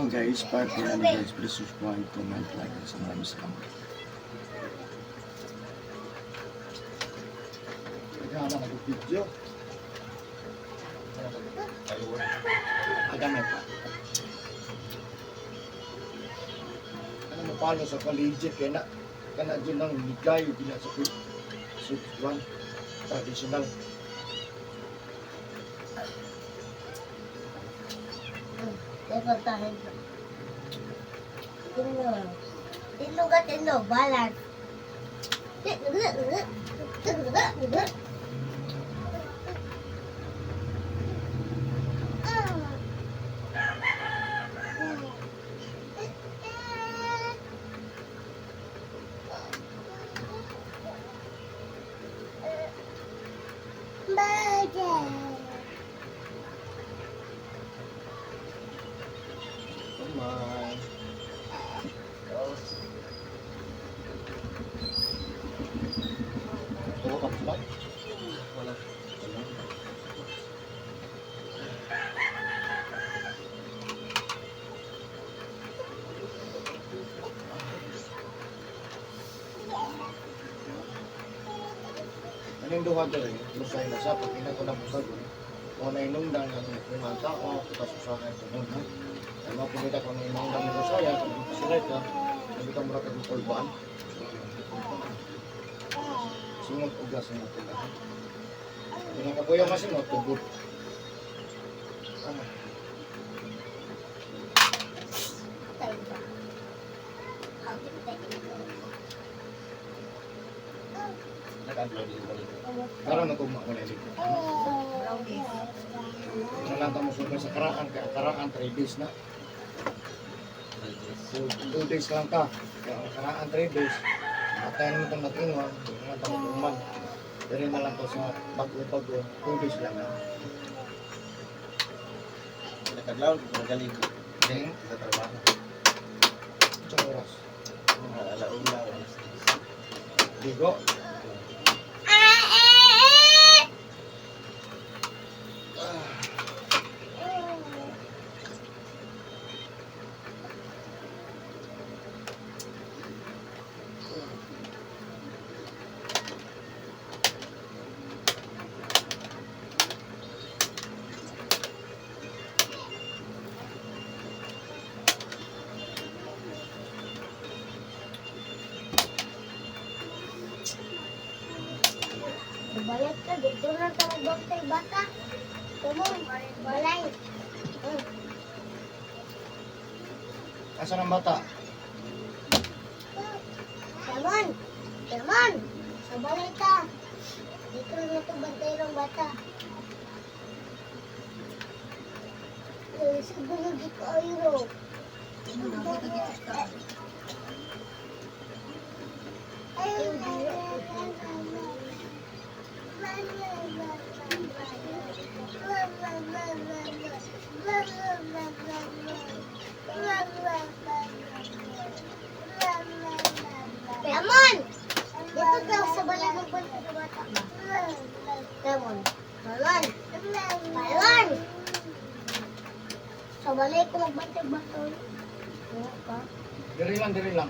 Lang guys, part 1 guys. Please subscribe, comment, like, and maraming salamat. Kaya na nag-video. Agamit pa. Ano mo palo sa collegiate kaya na kana dyan ang ligay bila sa one traditional. Dapat tayo. Tino. Tino ka tino. Balat. Come on. Oo, tapos ba? Wala. Wala. Anong duha dere? Lusay na sa pag ina ko na busag. Mo na inungdan ang mga tao tapos usahay ko nun ha. Ay mo pinita ko ng inungdan ng lusaya kung sila ka, sabi ka mura kag kulbaan. Singot uga singot uga. Pinakabuya masingot tugod. Ah. Nag-upload din balik. Karon na kung wala dito. Brownies. Ano lang tamo sulbay sa karaan kaya karaan 3 days na. So, 2 days lang ta. Kaya ang karaan 3 days. Matay naman itong nag-ingon, hindi naman tamo tuman. Pero na lang to sa bago-bago, 2 days lang na. Nag-upload, magaling. Hindi, sa trabaho. Isang oras. Mga alauna, 6:00. Ligo. Balik ka, dito na tayo bantay bata. Tumon, balay. Asa ng bata? Yaman, yaman, sa balay ka. Dito na ito bantay ng bata. Eh, siguro di ko ayro. Yaman! Dito daw sa balay magbantay ng bata. Yaman. Yaman. Yaman! Sa balay ko magbantay bata. Ano ka? Diri lang, diri lang.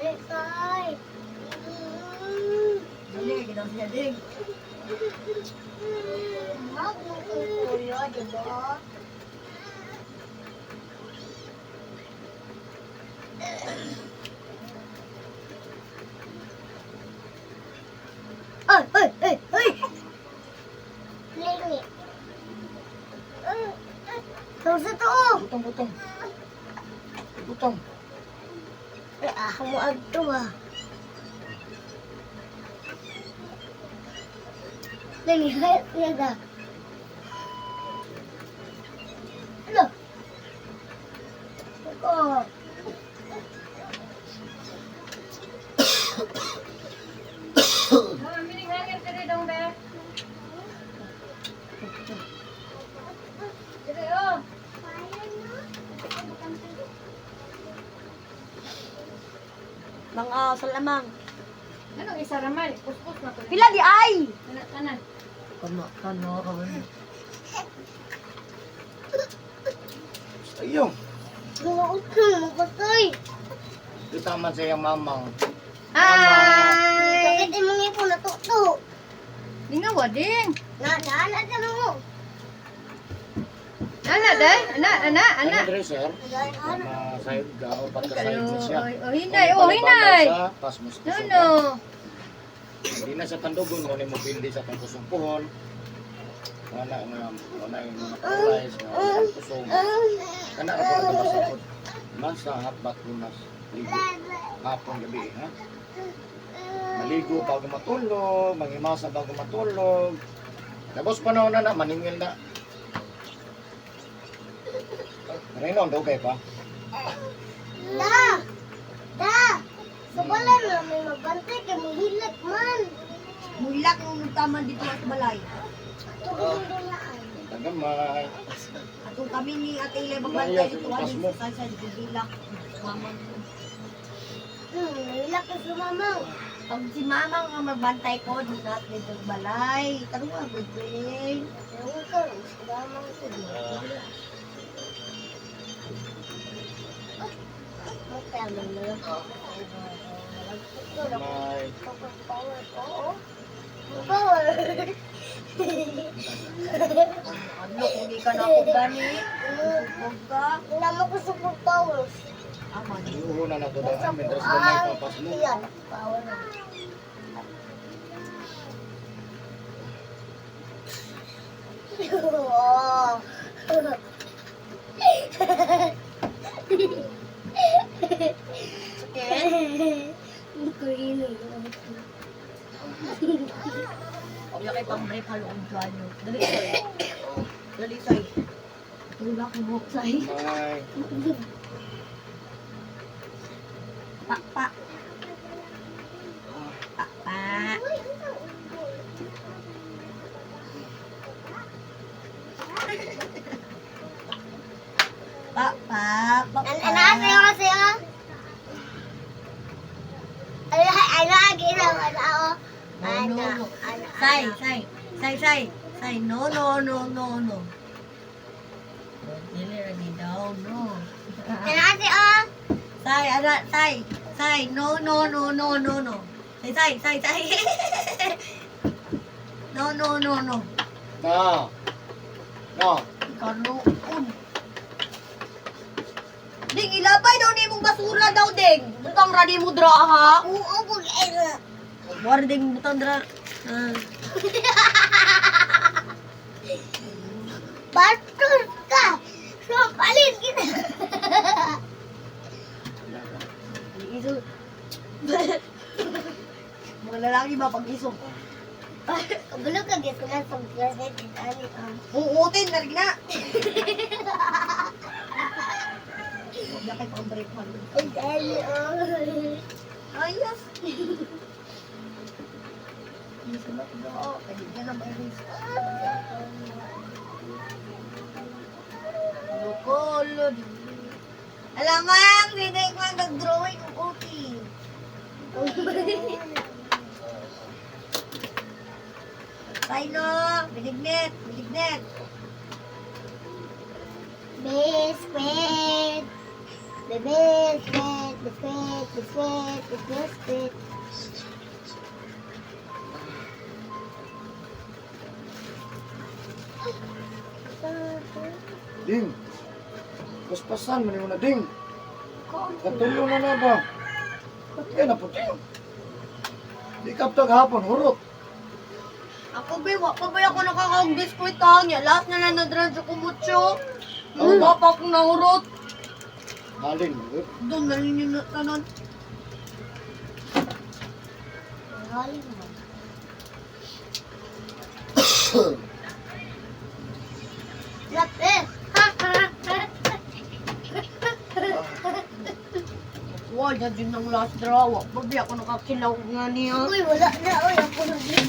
Ay, tay. Dali, ginawa siya ding. Mag mo kong kuya, di ba? Ay, ay, ay, ay! Lingi. Tapos ito, oh! Butang, butang. Butang. Ay, ah, mo agto ah. Dali, hayop niya da. Ano? Ako. Mga salamang. Anong isa raman? Kuskus na to. Pila di ay? Tanan, tanan. Kano, kano, kano. Ayun. Gumuot ka mo katoy. Kita man sa iyang mamang. Hi! Sakit imong ipon na tukto. Lingawa ding. Na daan at ano mo. Ana day, ana, ana, ana. Ano dre sir? Daan ana. Masayod ka o pagkasayod na siya. Oh, hinay, oh, hinay. Pas mas No, no. Hindi na sa tandugon, wala mo pindi sa tangkusong puhon. Wala nga, wala yung mga rice, nga wala ang kusog. Kana ra po nagkabasakot. Masa hapbat lunas, ligo. Hapon gabi, ha? Maligo bago matulog, mangimasa bago matulog. Tapos panahon na na, maningil na. Reno, dugay pa. Da. Da. Sa balay na may magbantay kay muhilak man. Mulak nung taman dito at balay. Tubig ang dulaan. Tagamay. Atong kami ni Ate Ilay Maya, magbantay dito pas ani mo. sa sa gilak. Mama. Muhilak ka sa mamang. Pag si mama nga magbantay ko, di na dito sa balay. Tanong nga, good day. Ewan ka, sa mamang ko. Gamay. Power. Oo. Power. Ano, kung di ka na ako gani, huwag ka. Wala mo ko super powers. Ama, di. Iuho na na to daan, mientras gamay pa pas mo. Yan, power na. Oo. Sakit. Kurino. Huwag na kayo pang break haloong dyan nyo. Dali, say. Dali, say. Tulak mo, say. Gamay. Pa, pa. Pa, pa. Pa, pa, pa, pa. Ano sa'yo kasi ah? Ano, ano, ginawa na ako? No, Ano, no, no. ano, Say, say. Say, say. Say, no, no, no, no, no. Dili lagi daw, no. Ano kasi ah? Say, ano, say. Say, no, no, no, no, no, no. Say, say, say, say. No, no, no, no. Na. Na. Karoon. Ding, ilabay daw ni mong basura daw, ding. Butang ra ni mo dra, ha? Oo, pag eh. War ding butang dra. Ah. Bastos ka! So, palit kita! Iso. Mga lalaki ba pag iso? Kabalo ka, guess ko lang sa girlfriend din ani ah. Uutin, narig na. Huwag na kayo pang break man. Ay, dali ah. Ayos. Hindi sa matlo. Pwede ka na may risk. Lukolo. Alamang, hindi ko ang nag-drawing ng uti. Tayo, bilignet, bilignet. Biscuit! The biscuit, biscuit, biscuit, biscuit. Ding. Paspasan man na ding. Katulo na na ba? Yan na puti. Di kaptag hapon hurot. Ako be, wa pa ba ako nakakaong biskuit ha? Nya, last na lang nadran sa kumutso. Mga pa akong nahurot. Halin. Doon na rin yung tanon. Hali mo. Lape! Wala din ng last draw. Wa pa ba ako nakakilaw nga niya. Uy, wala na. Uy, ako na din.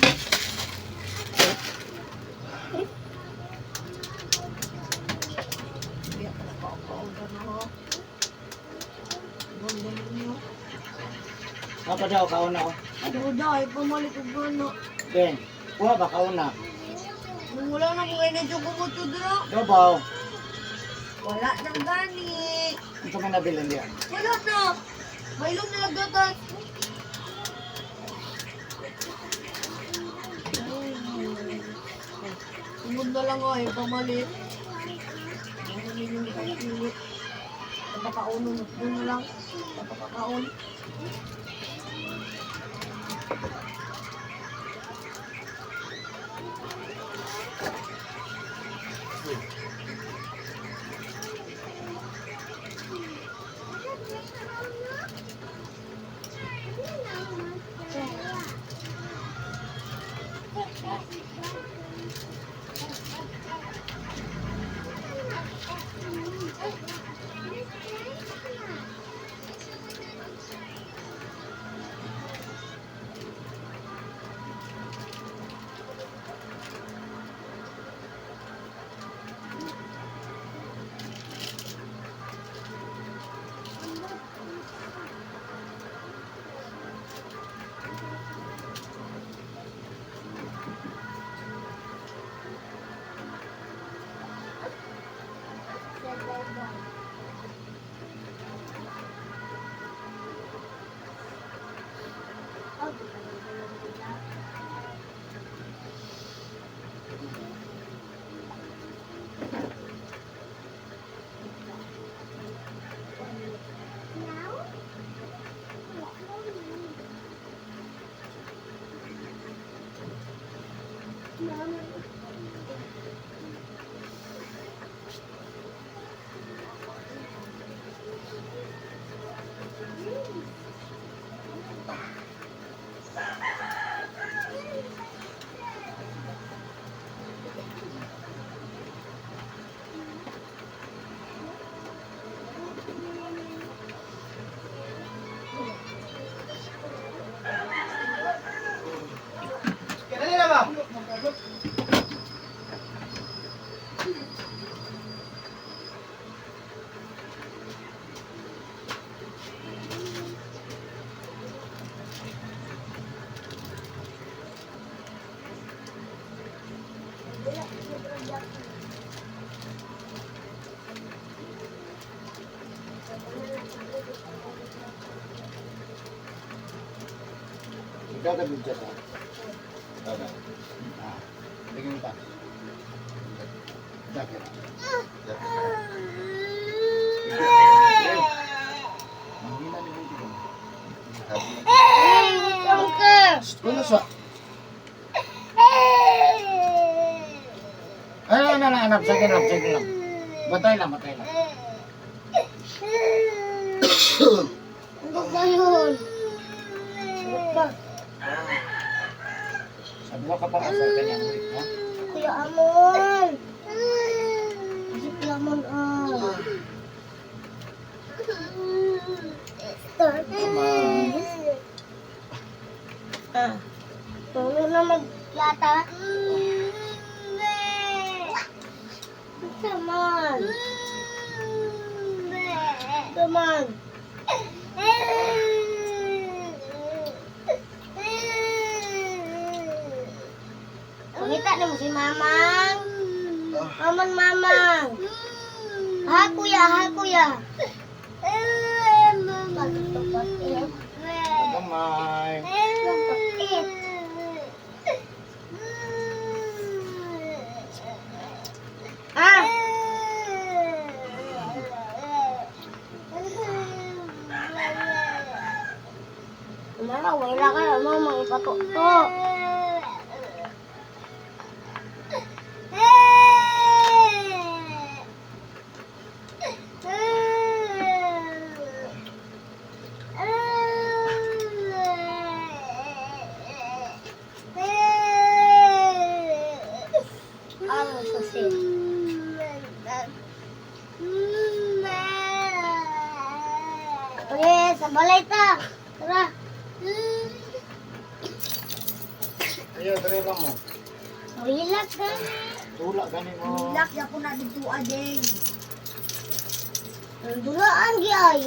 Hindi ako nakakaong gano'n. Doon na rin yun. Apa daw kauna ko? Duda, ay pamalit og gana. Deng. Kuha ba kauna? Wala na kung energy ko mo dra. Dobaw. Wala nang gani. Ito man nabilin diya. Wala na. Mailong na lang gatas. Tungod na lang ay pamalit. Ano ninyo ipagpilit? Napakauno na lang. Napakakaon. Dali na ba? Ikaw ka bidya sa. Tama. Ah. Bigyan pa. Jacket. Manghina ni Bunti ko. Kuno sa. Ay, ano na, anak, sige lang, sige lang. Batay lang, batay lang. Ano ba yun? Pa. Sabi ko ka pa sa kanya, ha? Kuya Amon. Si Kuya Amon, ah. Ah. Tulong na maglata. Taman. Taman. Pangita na mo si Mamang. Mamang, Mamang. Ha, kuya, ha, kuya. Pagkatupag. Gamay. Pagkatupag. Ah! Mama, wala ka na, mama, ipatuktok. Ano susi? Pre, sa balay ta. Tara. Ayo, dre lang mo. Hilak ka. Tulak gani mo. Hilak ya ko na dito ading. Dulaan gi ay.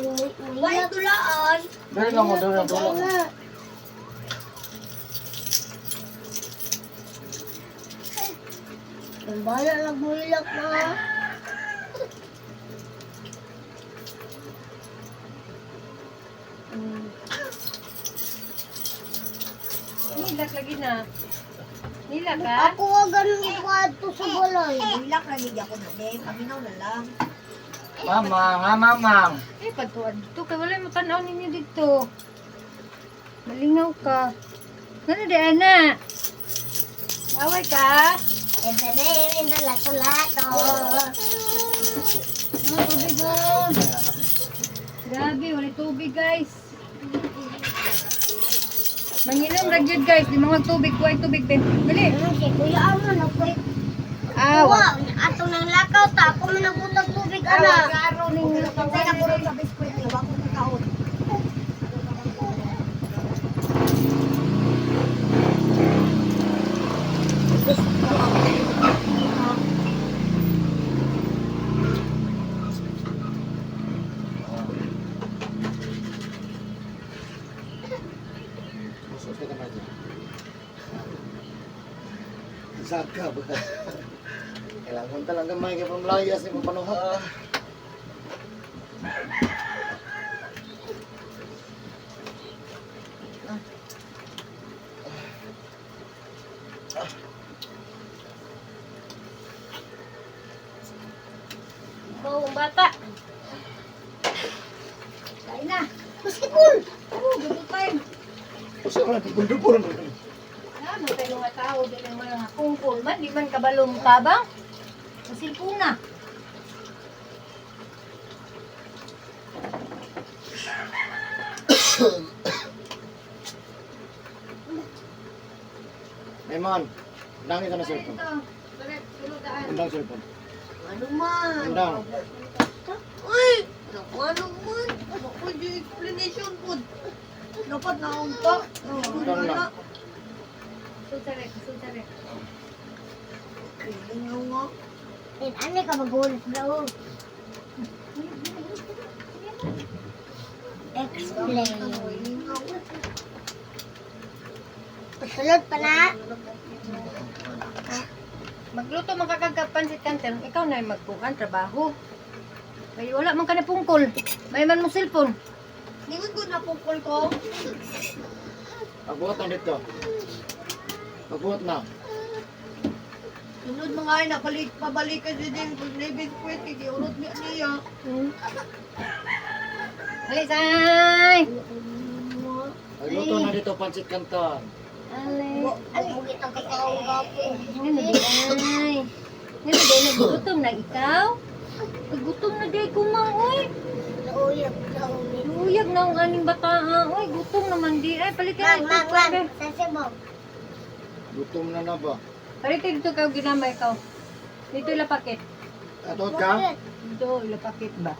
Wa itulaan. Dali lang mo, dali lang, dali lang. Ang bala lang muhilak na. Nilak lagi na. Nilak ka? Ako wa ganun kwadto sa balay. Hilak lagi ako na din. Paminaw na lang. Mamang, ha, mamang. Eh, pagtuan dito. Kay wala matanaw ninyo dito. Malingaw ka. Ano di, ana? Away ka? Ebe lato-lato. Ano, tubig oh. Grabe, wala tubig guys. Manginom ra gyud guys, di mga tubig, kuhay tubig be. Dali. Ano si Kuya Amon ako. Ah, wa. Wow, ato nang lakaw ta ako man nagbutag tubig ana. Klaro ninyo. Kaya na ko sa biskwit. Wa ko kakaon. Usos ka naman dyan. Saka ba? Kailangan talaga may kapamlayas ni papanuha. Ikaw ang bata. Kain na. Basketball. Oh, good time. Usa man dupol-dupol. Ano tayo mga tao dili man nga kungkol man di man kabalong tabang. Masilpon na. Raymond, undang ka na cellphone. Ito. Balik, sulod daan. Undang cellphone. Ano man? Undang. Uy! Naku, ano man? Ako di explanation po. Dapat naunta. Undang lang. Sulod sulod sare. Feeling nga. Eh, ano ka magulat bro? Explain. Pasulod pa na. Magluto man ka kag pansit canton, ikaw na yung magkuhan trabaho. May wala man ka na pungkol. May man mo cellphone. Ningon ko na pungkol ko. Pagbuhat na dito. Pagbuhat na. Sunod mga ay napalik pabalik kasi din pag na biskwit kay giurot niya niya. Dali, say! Pagluto na dito pansit canton. Ali. Ano kitang kakao gapo. Ano di ay? Ano di nagutom na ikaw? Nagutom na di ko mang oy. Nauyag na umi. Luyag na ang aning bata ha. Oy, gutom naman di ay. Palitin Mang, dito mang, ka. mang. Sa Cebu. Gutom na na ba? Palitin dito ka ginamay ikaw. Dito ilapakit. Atod ka? Dito ilapakit ba?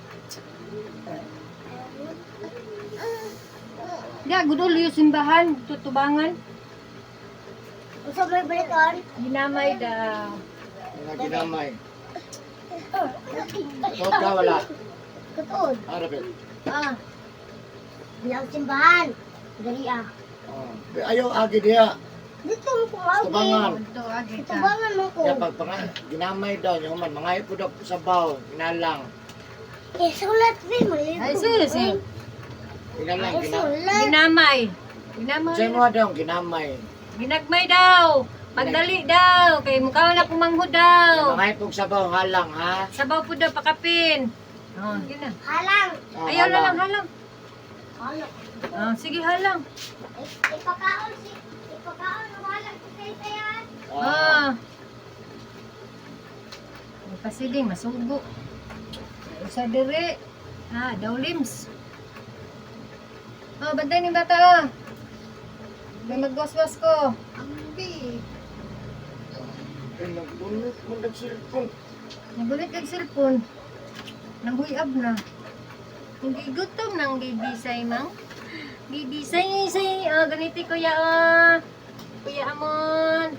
Di, gudol yung simbahan, tutubangan. Unsa may balikan? Ginamay daw. Mga ginamay. Atod ka wala? Katod. Ah, Rapid. Ah. Bilang simbahan. Dali ah. Oh. Ayaw agi diha. Dito mo ko agi. Tubangan. Dito, agi ka. Tubangan mo ko. Kaya pag pang ginamay daw niya man mga po daw sa baw, ginalang. Eh, sulat bi mo. Ay, sus, eh. Ginalang, Ay, ginamay. sulat. Ginamay. Ginamay. Sa mo daw ginamay. Ginagmay daw. Magdali daw. Kay mukha na kumanghod daw. Mga pog sabaw halang ha. Sabaw po daw pakapin. Oh, sige na. Halang. Ah, Ayaw na lang, halang. Halang. Oh, sige, halang. Ipakaon si ipakaon ang halang si Taytayan. Ah, Ah. May Pasiling, masugo. Usa dire. Ah, daw limbs. Oh, bantay ni bata. ah. May magwaswas ko. Ambi. Ay, nagbunot mo ng cellphone. Nagulit kag cellphone. Nanguyab na. Hindi gutom nang bibisay mang. Bibisay say oh ganiti kuya oh. Kuya Amon.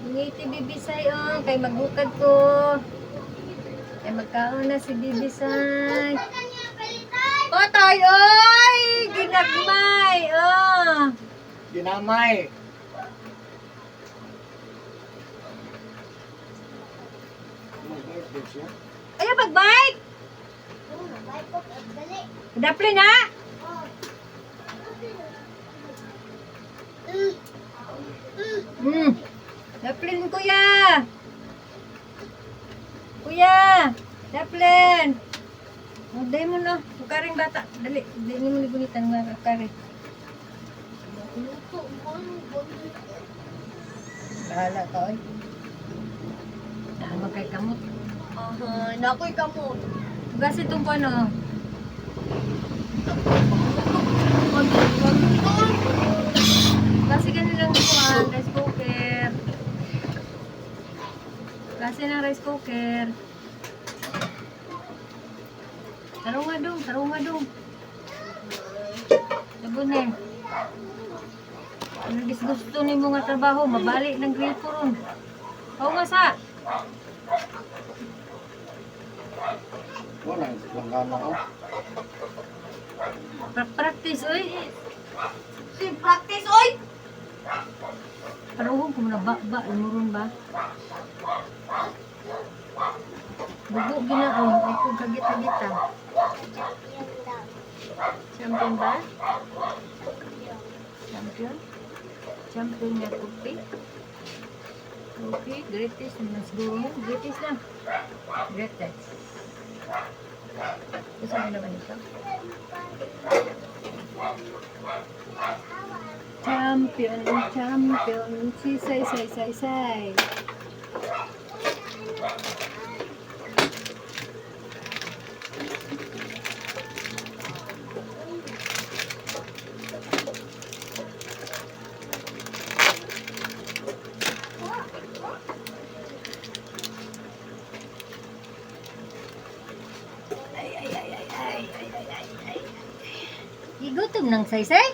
Ganiti bibisay oh kay maghukad ko. Kay magkaon na si bibisay. Kanya palitan. Patay, oy! Ginagmay, oh! Ginamay. Mag-bike din siya. Ayaw, pagbike! Bye po. Dali. Dapli na! Oh. Daplin, kuya! Kuya! Daplin! Oh, dahil mo na. Karing bata. Dali. Dali mo ni gunitan nga kari. Luto man. Bahala ka, oy. Tama kay kamot. Aha, nakoy kamot. Gas itong pano. Kasi ganun lang kuhan, rice cooker. Kasi ng rice cooker. Tarong nga dong, tarong nga dong. Sabon eh. Ano disgusto ni mo nga trabaho, mabalik ng gripo ron. Oo nga sa. Wala, langgana ko. Practice, oy. Si practice oy. Paruhong kung na ba ba umuron ba? Bugo ginaon ay kung kagita-gita. Champion ba? Champion? Champion nga kopi? Kopi, greatest na siguro. Greatest na. Greatest. Gusto mo naman ito? Champion, champion, si say say say say. Ay, ay, ay, ay, ay, ay, ay, ay, ay. Gigutom ng saysay?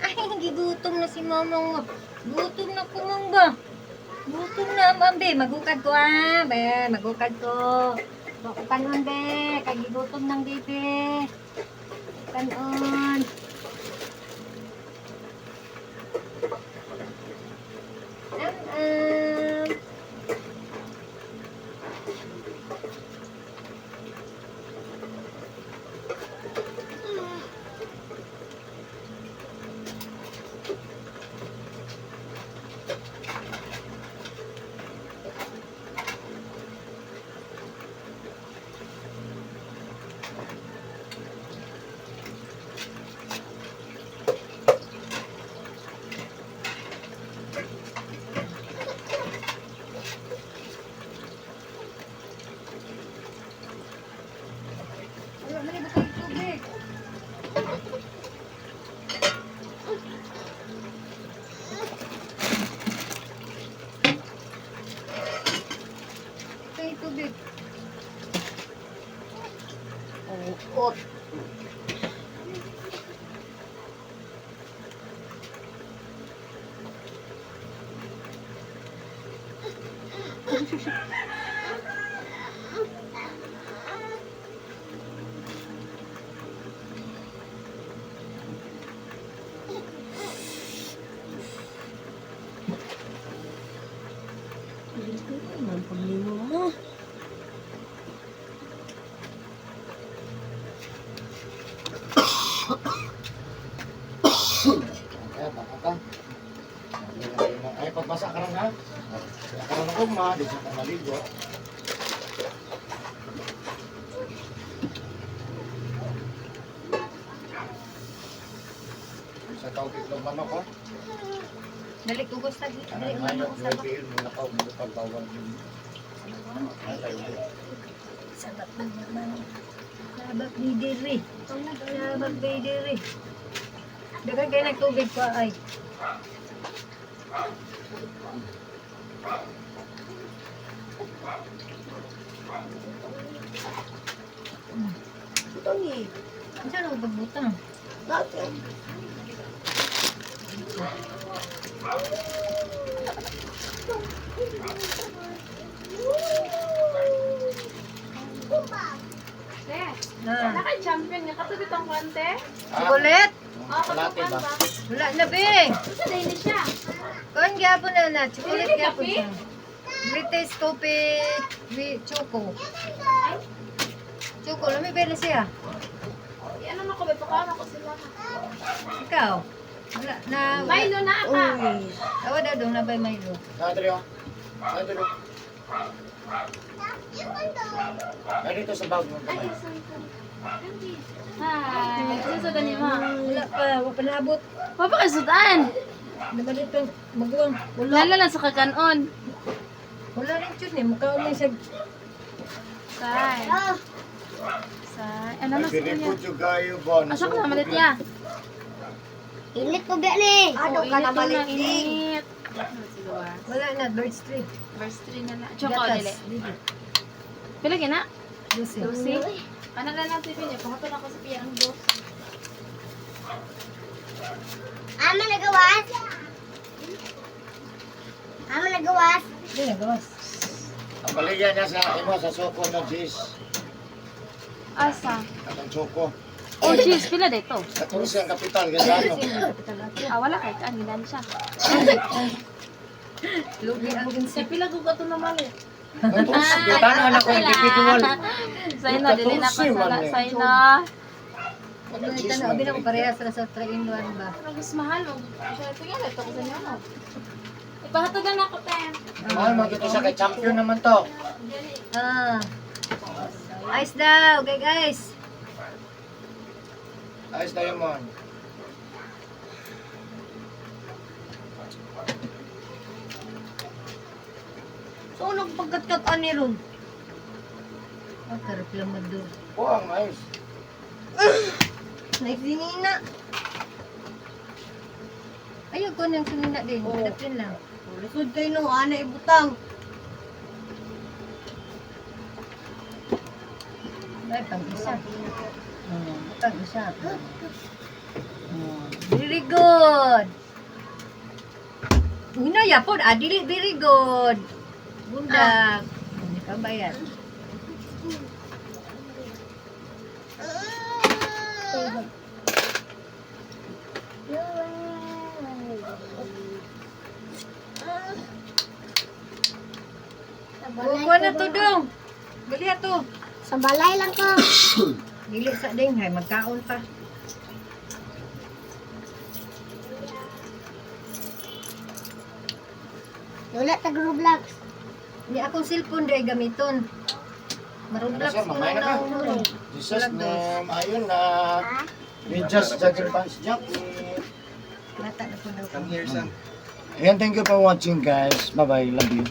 Ay, gigutom na si mamang. Gutom na kumang ba? Gutom na, ambe. Magukad ko ah. Be, magukad ko. Bako kanon, be. Kagigutom ng bibi. Kanon. Am, am. Wala man iba kayong tubig. Ito yung tubig. Oh, Man paglimo mo. Kaya baka ka. Ay, pagbasa ka rin ha. Kaya ka rin ako ma, di siya ka maligo. Sa tawag itlog manok ha. Dali, ugos tagi. Dali, Anong manok manok, sa bak. yung nakaw, mo pagbawal yung Ay, tayo. Sabak man naman. Sabak ni diri. Sabak ni diri. Dagan kayo nagtubig pa ay. Ito ni. Saan ako pagbutang? Dati. Te. Na. Naka champion nga kato ditong kwante. Chocolate? Oh, Kalate katukan ba? ba? Wala na, Bing. Unsa dai ni siya? Kuan gyapon na na. Chocolate Dili, gyapon kape? siya. British coffee with choco. Choco, lami ba na siya? Di ano na ko ba pakaon ako sila. Ikaw? Wala na. Wala. Milo na ka. Tawa daw dong nabay Milo. Na diri oh. Na diri. Na dito sa bag mo. Ay, sorry, sorry. Hi. Ano sa gani mo? Wala pa, wala pa naabot. Wa pa kay sudan. Naman ito, maguwang. Wala. Lalo lang sa kakanon. Wala rin yun eh. Mukha ulit siya. Sai. Sai. Ano na sa Ay, kanya? good yung gayo ba? Asa ko na malit niya? Init ko ba ni? Ano ka na init na, malit ding? init. Ano sila? Wala na, birds tree. Verse 3 na na. Choco, Gatas. dili. Dili. Pila gina? Dose. Lucy? Ano na lang si Pinya? Pangatol ako sa piya ang dos. Ama nagawas? Ama nagawas? Hindi na, gawas. Ang baligya niya sa imo sa soko ng cheese. Asa? At ang choco. Oh, cheese. Pila dito? 14 ang kapital kasi ano. Ah, wala kay kaan. Ginan siya. Lugi ang Sa pila ko kato na mali. Gitana na ko individual. Sa'yo na, dili na ko 14 man sala. eh. Sa'yo na. Ano ito na, abi na ko parehas ra sa 3 in 1 ba? Ano gusto mahal? Tingnan ito ko sa inyo. no? Ipahatod na ako, te. Mahal man gito siya kay champion naman to. Ah. Ice daw, okay guys. Ayos Diamond. So, nagpagkat-kat ani ron. Oh, kareklamador. Buang ayos. Nagsinina. Ayaw ko nang sinina din. Oo. Madapin lang. Lisod kayo no, ana ibutang. Ay, pang isa. Oh, pang isa. Oh, very good. Una yapon, ah, dili very good. Bundak. Ah. Kabayan. Kuha na to dong. Bali to. Sa balay lang ko. Dili sa ding hay magkaon pa. Wala tag Roblox. Ni akong cellphone dai gamiton. Marublox Ano siya, ko mamaya na na ka. na. Jesus Walang dos. name, ayun na. We just jogging pants Jack. Bata na po daw. Come here, son. Ayan, thank you for watching guys. Bye bye, love you.